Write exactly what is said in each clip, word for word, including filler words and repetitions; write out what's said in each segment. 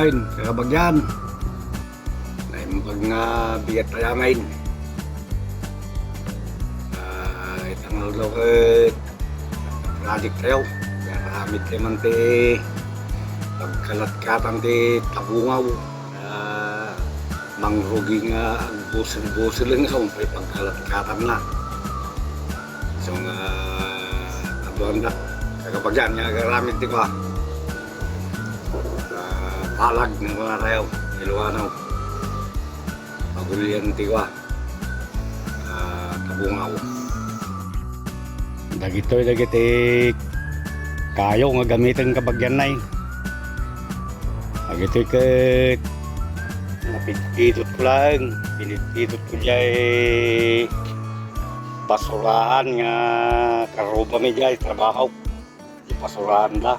Kakabagian, naimbag nga bigat tayo amin. Ah, itang aldaw ket project tayo. Garamid tayo man ti pagkalatkatan ti tabungaw. Ah, mangrugi nga agbusil-busil nga umpay pagkalatkatan na. So nga, kaduanda, kakabagian nga agaramid ti kua. Ah, palag nga kunatayo, Ilocano. Pagulian ti kua. Ah, tabungaw. Dagitoy dagiti kayo nga gamiten kabagiannay. Dagitoy ket napitpitot ko laeng. Pinitpitot ko diay pasuraan nga karrubami diay trabaho. Di pasuraan da.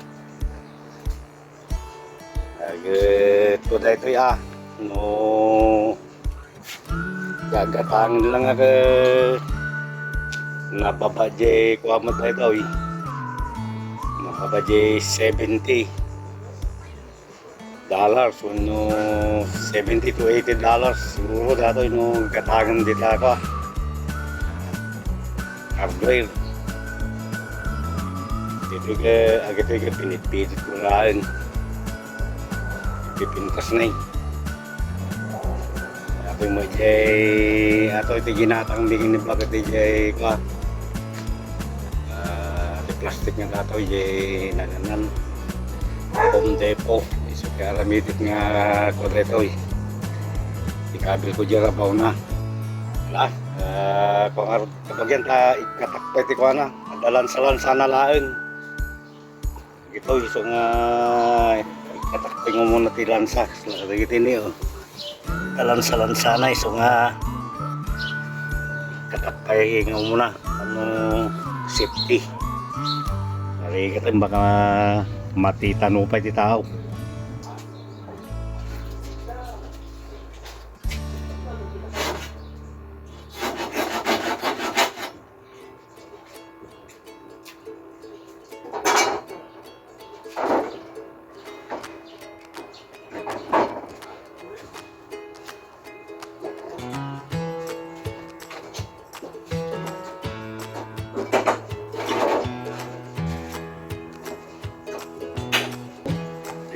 Aget ko daytoy, ah, no gagatangen lang a ket nababa diay kua met daytoy. Nababa diay seventy dollars wenno seventy to eighty dollars siguro daytoy no gatangen dita kua. Hardware. Ditoy ka, agitoy ka, pinitpitit ko laeng. Pipintas na eh. Atoy mo jay, atoy ti ginatang di kini bakit jay kua. Ah, ti plastic nga datoy jay naganan. Home Depot. Isu ti aramidik nga kua daytoy. Ikabil ko jay rabaw na. Wala. Ah, kung arud Kabagian ta ikkatakpay ti kuana, adda lansa-lansana laeng. Dagitoy isu nga ikkatakpay nga umuna ti lansa. Dagiti ni, oh. Adda lansa-lansana isu nga ikkatakpay nga umuna. Ano, safety. Ari ka tayo, baka matitano pa ti tao.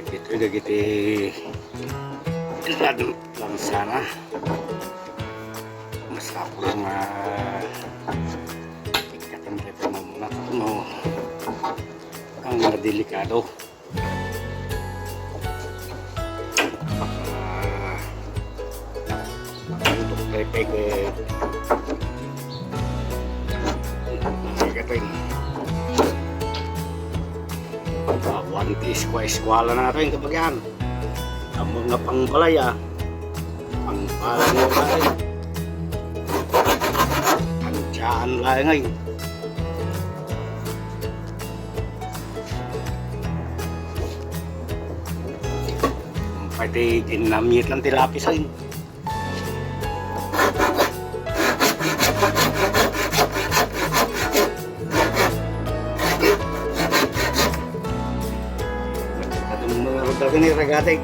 Dagitoy dagiti ladu langsana. Masapul nga ikkaten tayo muna no ang mga delikado. Ah, Tuklay pay ket. Ay, katay. Ah, one piece ko, eskwala na ito yung kabagian. Amo nga pangbalay, ah. Pangbalay nga balay. Ang dyan lang ay. Pwede ginamit lang ti lapis ay. Itong mga ruta ko ni Ragate.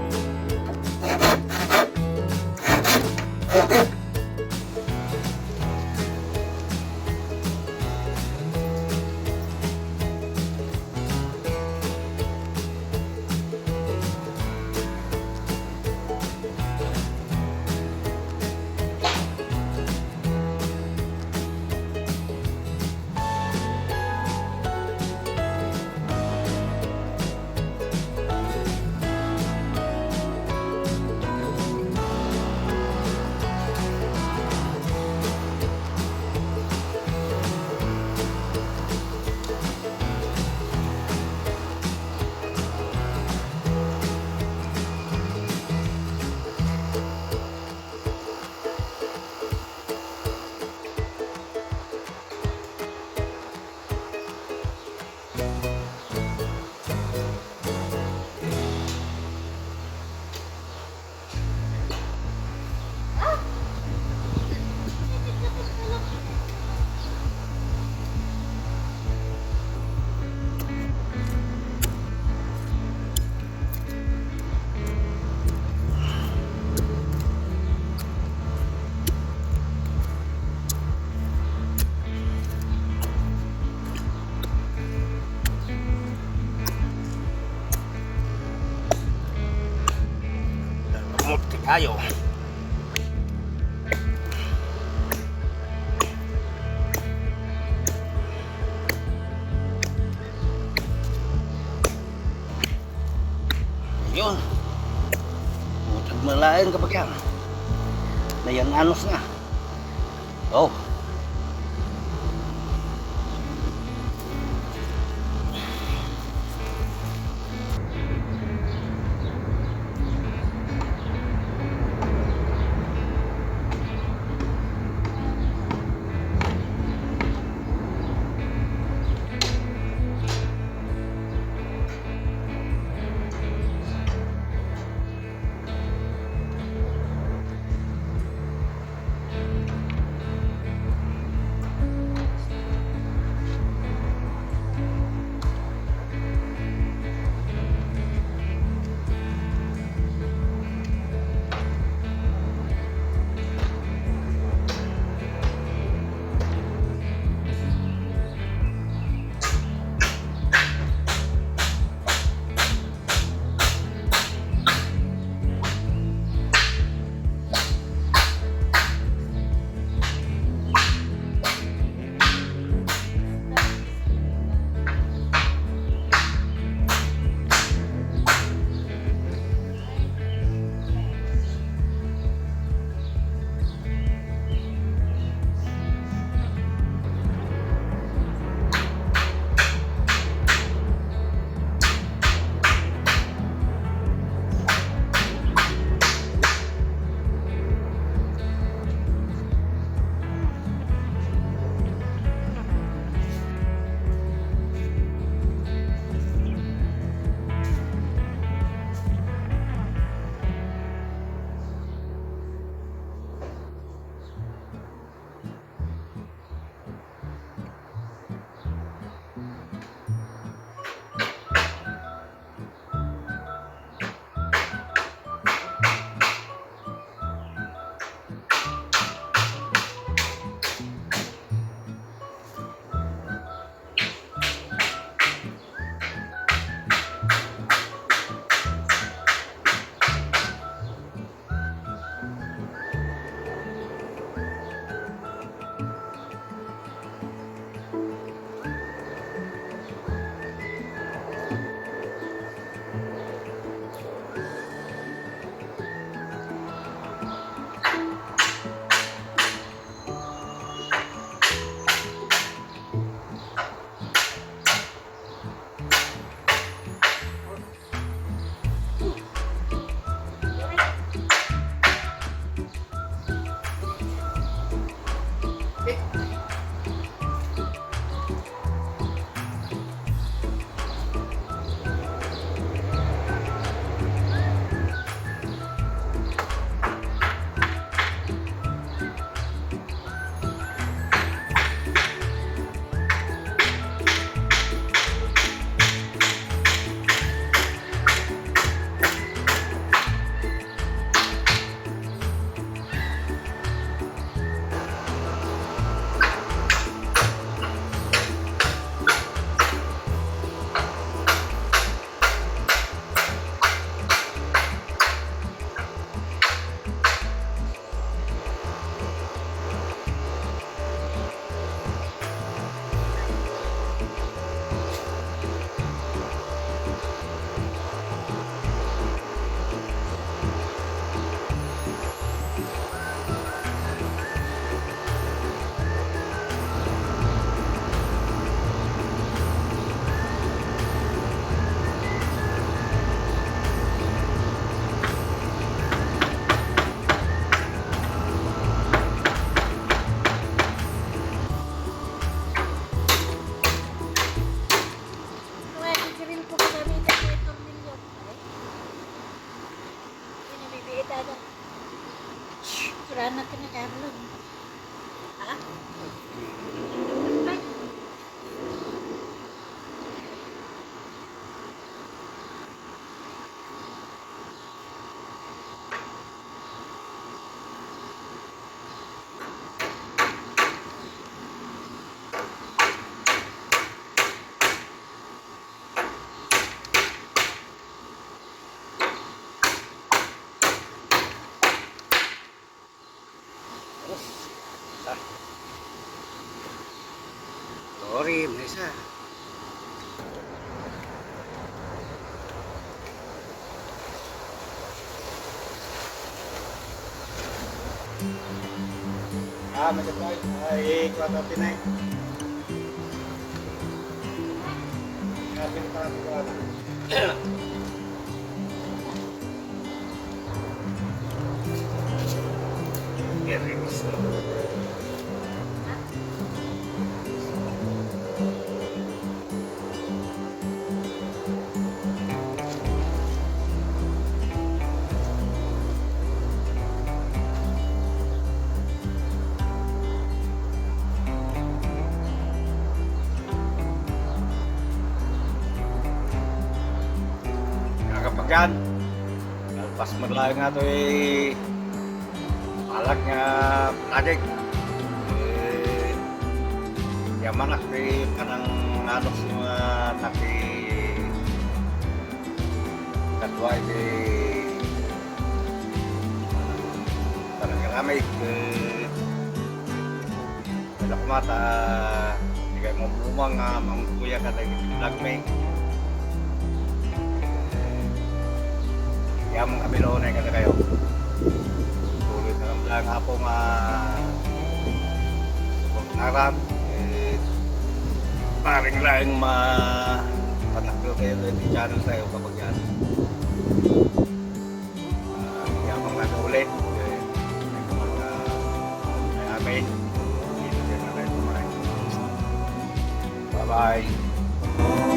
Tayo. Yun. Utag na lain, kabagyan. Nayan anos nga. Oh. Kaya, di rin po kami kasi itong ninyo. Ay. Ini bibiit ada. Wala na ka na, Carlo. Ha? Dos. Ah. Sorry, Melissa. Ah, may kapal. Ay, kuha ka, Pinay. Kapil pa ako, ano. Very good. Kakapagyan. Nalpas met laeng nga toy alag nga project. Eh, yamanak ti pananganos nga nakikadua iti panangaramid. Eh, Wala ko mata, di kayo mamumang nga mangkuya ka dagiti vlog mi. Yam kami lo na kada kayo. Tuloy na lang lang ako nga naran. Eh, paring lang ma pataklo kayo sa channel tayo kapag yan. Ah, yabang na ulit. Eh, may mga, may amin. Dito din na kayo kumain. Bye-bye.